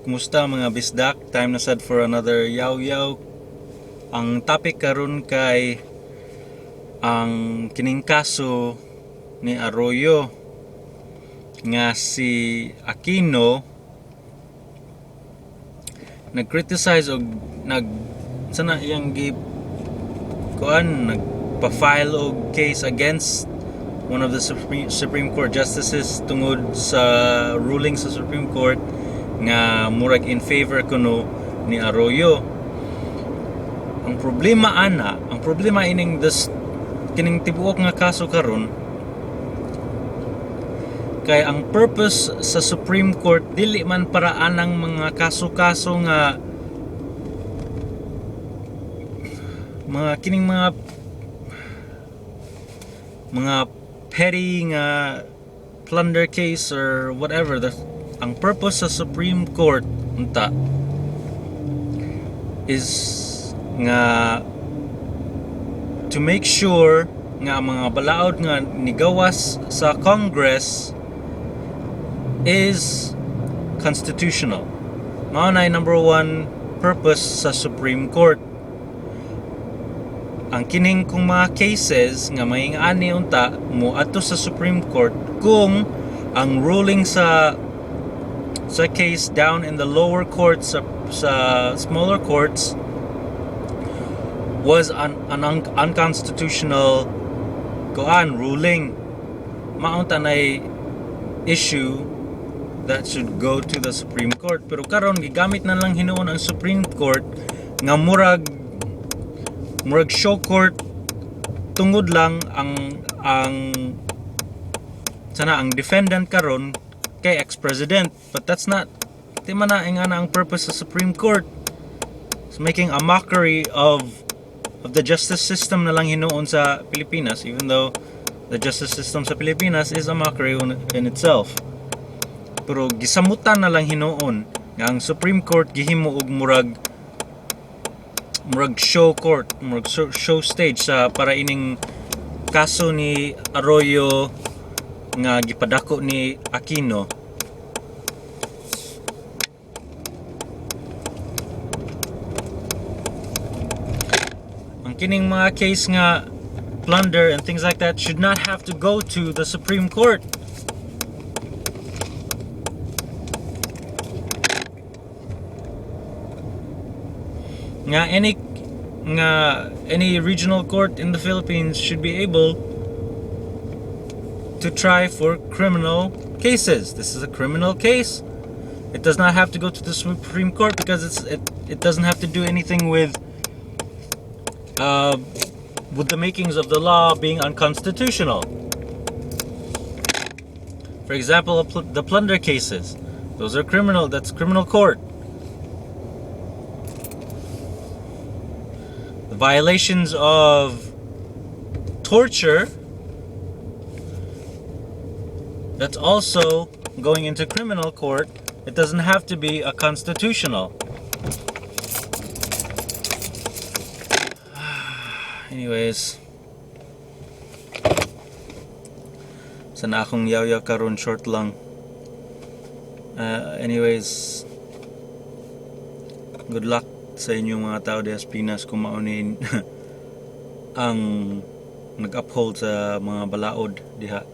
Kumusta mga bisdak? Time na sad for another yaw yaw. Ang topic karon kay ang kining kaso ni Arroyo nga si Aquino nag-criticize og nag sana iyang gi kuan nagpa-file og case against one of the Supreme Court justices tungod sa ruling sa Supreme Court nga murag in favor kuno ni Arroyo. Ang problema ana, ang problema ining this kining tibuok nga kaso karon kay ang purpose sa Supreme Court dili man para anang mga kaso-kaso nga mga kining mga petty nga plunder case or whatever. Ang purpose sa Supreme Court unta is nga to make sure nga ang mga balaod nga nigawas sa Congress is constitutional. Mao na number one purpose sa Supreme Court. Ang kining kung mga cases nga may ani unta mo adto sa Supreme Court kung ang ruling sa case down in the lower courts, sa smaller courts was an unconstitutional kuan ruling. Maunta na issue that should go to the Supreme Court. Pero karon gigamit na lang hinuon ang Supreme Court nga murag show court tungod lang ang sana ang defendant karon kay ex-president. But that's not, di man na ingana ang purpose sa Supreme Court. It's making a mockery of the justice system na lang hinuon sa Pilipinas, even though the justice system sa Pilipinas is a mockery in itself. Pero gisamutan na lang hinuon nga ang Supreme Court gihimo og murag show court, murag show stage sa para ining kaso ni Arroyo nga gipadako ni Aquino. Ang kining mga case nga plunder and things like that should not have to go to the Supreme Court. Nga any regional court in the Philippines should be able to try for criminal cases. This is a criminal case. It does not have to go to the Supreme Court because it doesn't have to do anything with the makings of the law being unconstitutional. For example, the plunder cases. Those are criminal. That's criminal court. The violations of torture, that's also going into criminal court. It doesn't have to be a constitutional. Anyways, sana akong yaw-yaw karon short lang. Anyways, good luck sa inyong mga tao diha sa Pinas kung maunin ang nag-uphold sa mga balaod diha.